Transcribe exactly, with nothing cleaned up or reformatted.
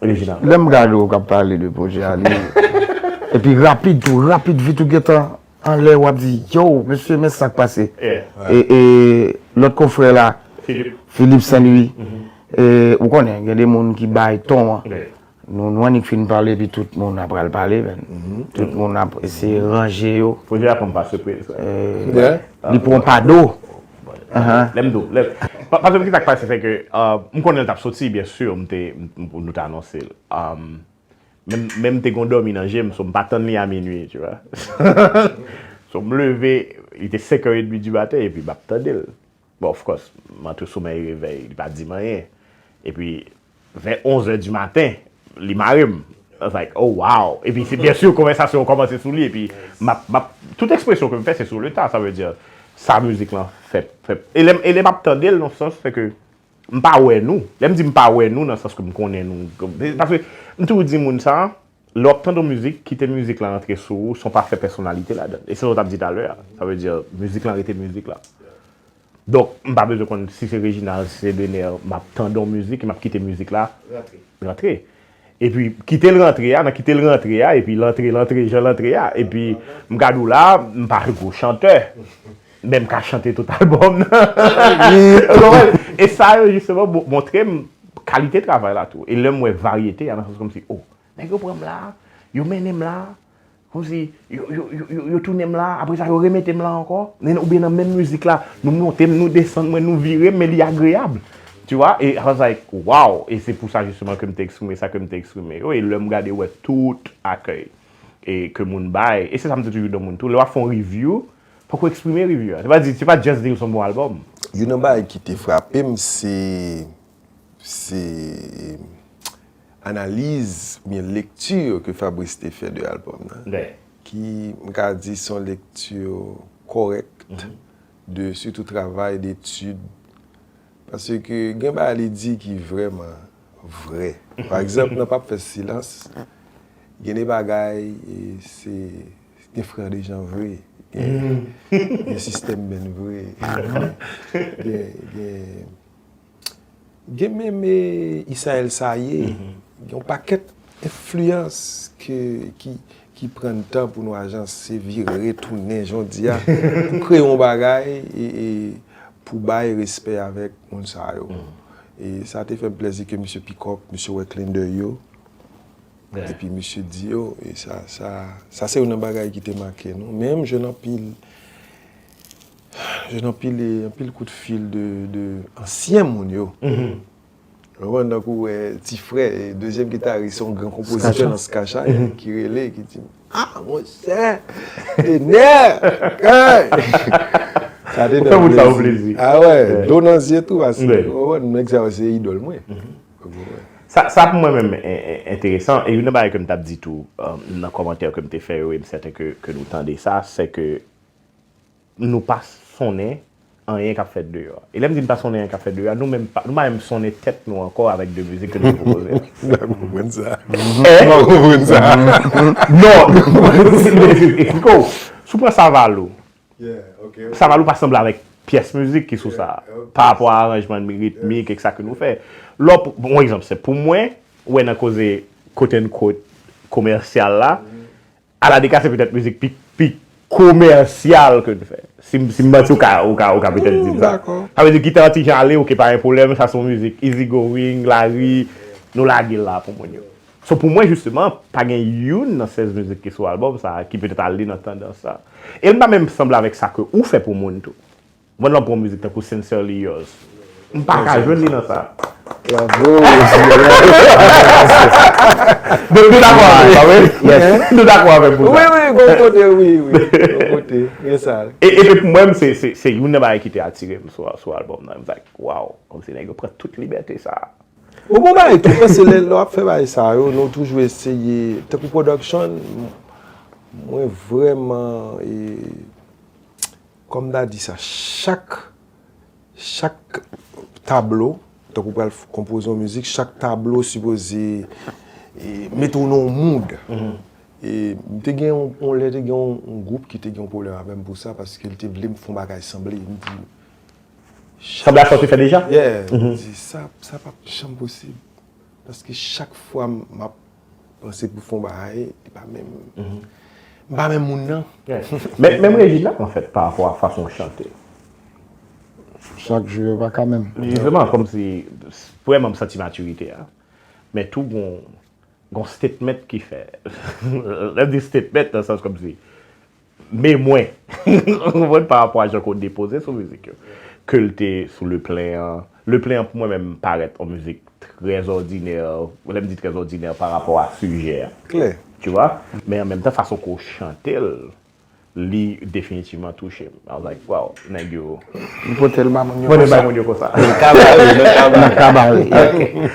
Reginald. Lè m gade w k ap pale de pwojè a, li epi rapid tou, rapid vit ou gentan anlè, w ap di, yo, mesye, men sa k pase. E, e lòt konfrè la, Philippe Saint-Louis, e, ou konnen, gen de moun ki bay ton an. Nou, nou annik fin pale, epi tout moun ap pral pale, men. Tout moun ap eseye ranje yo. Pwojè a pran m pa sipriz. Li pran pa do. Lè m di w, lè, pa, paske ki sa k pase, se ke, euh, m konnen l t ap soti, byen si, m te, m, nou te anonse l. Um, men, men m te gon dòmi nan je m, so m pa tann li a minui, tu vois. So m leve, li te senk è edmi di maten, epi m ap tande l. Bon, of course, m antre somèy revèy, li pa di m anyen. Epi, vè onz è di maten, li mare m. I was like, oh wow. Epi, se byen si, konvèsasyon an kòmanse sou li, epi, m ap, m ap, tout ekspresyon ke m fè, se sou le ta, sa vle di, sa mizik lan fè, fè, e lè, e lè m ap tande l, nan sans, se ke, m pa wè nou. Lè m di m pa wè nou, nan sans ke m konnen nou. Paske m toujou di moun sa, lè w ap tande yon mizik, kite mizik la antre sou ou, san w pa fè pèsonalite ladan l. E se sa w t ap di talè a. Sa vle di, mizik lan rete mizik la. Donk, m pa bezwen konn si se Reginald, si se Dener, m ap tande yon mizik, e m ap kite mizik la rantre. Epi, kite l rantre a, nan kite l rantre a, epi l antre, l antre, jan l antre a, epi m gade w la, m pa gwo chantè. Men m ka chante tout albòm nan. Ou konprann? E sa yo, jisteman, mo-, montre m kalite travay la tou. E lè m wè varyete a, nan sans kòmsi, oh, nèg yo pran m la, yo mennen m la, kòmsi, yo, yo, yo, yo, yo tounen m la, apre sa, yo remete m la ankò. Men, oubyen nan menm mizik la, nou monte m, nou desann mwen, nou vire m, men li agreyab. Tu vois? E I was like, wow! E se pou sa, jisteman, ke m te eksprime sa ke m te eksprime yo. E lè m gade, wè tout akèy e ke moun bay. E se sa m te toujou di moun tou. Lè w ap fè yon review, fòk ou eksprime review a. Se pa di, se pa just di l se yon bon albòm. Youn nan bagay ki te frape m, se, se analiz oubyen lekti ke Fabrice te fè de albòm nan. Ki, m ka di, se yon lekti kòrèk de sitou travay, detid. Paske gen bagay li di ki vrèman vrè. Pa egzanp, nan P A P fè silans, gen de bagay, e, se, gen frè Dejan vre, gen, gen sistèm menn vre, gen, gen, gen menm, e, Isaël Saye, gen yon pakèt enfliyans ke, ki, ki pran tan pou nou ajanse, vire, tounen, jan w di a, pou kreye yon bagay, e, e, pou bay respè avèk moun sa yo. E sa te fè m plèzi ke misye pick up, misye wè clin d'œil yo. Epi misye di yo, e sa, sa, sa se youn nan bagay ki te make nou. Men m jwenn anpil, jwenn anpil, e, anpil kout fil de, de ansyen moun yo. Ou konprann, tankou, e, ti frè, e, dezyèm gitaris, yon gran konpozitè nan Skachay, ki rele, ki di, ah, monchè, Dener, hey! Sa te fè moun sa yo plezi. Ah wè, dlo nan zye tou, paske, ou konprann, nèg sa yo se idòl mwen. Sa, sa pou mwen menm, en-, en-, enteresan, e youn nan bagay ke m t ap di tou, um, nan kòmantè ke m te fè yo, e m sèten ke, ke nou tande sa, se ke nou pa sonnen anyen k ap fèt deyò a. E lè m di n pa sonnen anyen k ap fèt deyò a, nou menm pa, nou pa menm sonnen tèt nou ankò avèk de mizik ke nou te pwopoze a. M pa konprann sa. M pa konprann sa. Non, m ap eksplike w. Si w pran Savalou, Savalou pa sanble avèk pyès mizik ki sou sa, pa rapò a aranjman ritmik, e sa ke nou fè. Lè w, bon, yon egzanp senp, pou mwen, ou wè nan koze, quote unquote, komèsyal la, Aladeka se petèt mizik pi, pi komèsyal ke n fè. Si m, si m manti, ou ka, ou ka, ou ka petèt di m sa. Sa vle di, gita an ti jan ale, oke, pa gen pwoblèm, sa se yon mizik easy going, lari, nou lage l la pou moun yo. So, pou mwen, jisteman, pa gen youn nan sèz mizik ki sou albòm sa a ki petèt ale nan tandans sa. E l pa menm sanble avèk sa ke ou fè pou moun tou. Mwen, lè w pran mizik tankou Sincerely Yours, m pa ka jwenn li nan sa. Bravo. Nou, nou dakò avè m, pa vre? Nou dakò avè m pou sa. Wi, wi, gon kote, wi, wi. Gon kote, gen sa. E, e pou mwen, se, se, se youn nan bagay ki te atire m sou, sou albòm nan. M like, wow, kòmsi nèg yo pran tout libète sa. Ou bon bagay tou, paske lè, lè w ap fè bagay sa yo, nou toujou eseye, tankou production, mwen vrèman, e, kòm m ta di sa, chak, chak tablo, tankou w pral f-, konpoze yon mizik, chak tablo sipoze, e, mete w nan yon mood. E, m te gen yon, yon lè, te gen yon, yon gwoup ki te gen yon pwoblèm avè m pou sa, paske l te vle m fè yon bagay sanble. M di, Sanble ak sa w te fè deja? Yeah. M di, sa, sa p ap janm posib. Paske chak fwa m ap panse pou fè yon bagay, li pa menm. M pa menm moun nan. Men menm Regina, anfèt, pa rapò a fason w chante. Chak jou, yo pa ka menm. Jisteman, kòmsi, vrèman, m santi matirite a. Men tou gon, gon statement ki fè. Lè m di statement, nan sans kòmsi, men mwen, ou konprann, pa rapò a jan ke w depoze sou mizik yo. Ke l te sou Le Plen an. Le Plen an, pou mwen menm, parèt yon mizik trè òdinè. Lè m di trè òdinè, pa rapò a sijè a. Klè. Tu vois? Men an menm tan, fason ke w chante l, li definitivman touche m. I was like, wow, nèg yo. M pote l ba moun yo Mwen konsa. Moun yo konsa. Kabare, lòt kabare. Kabare. Ok.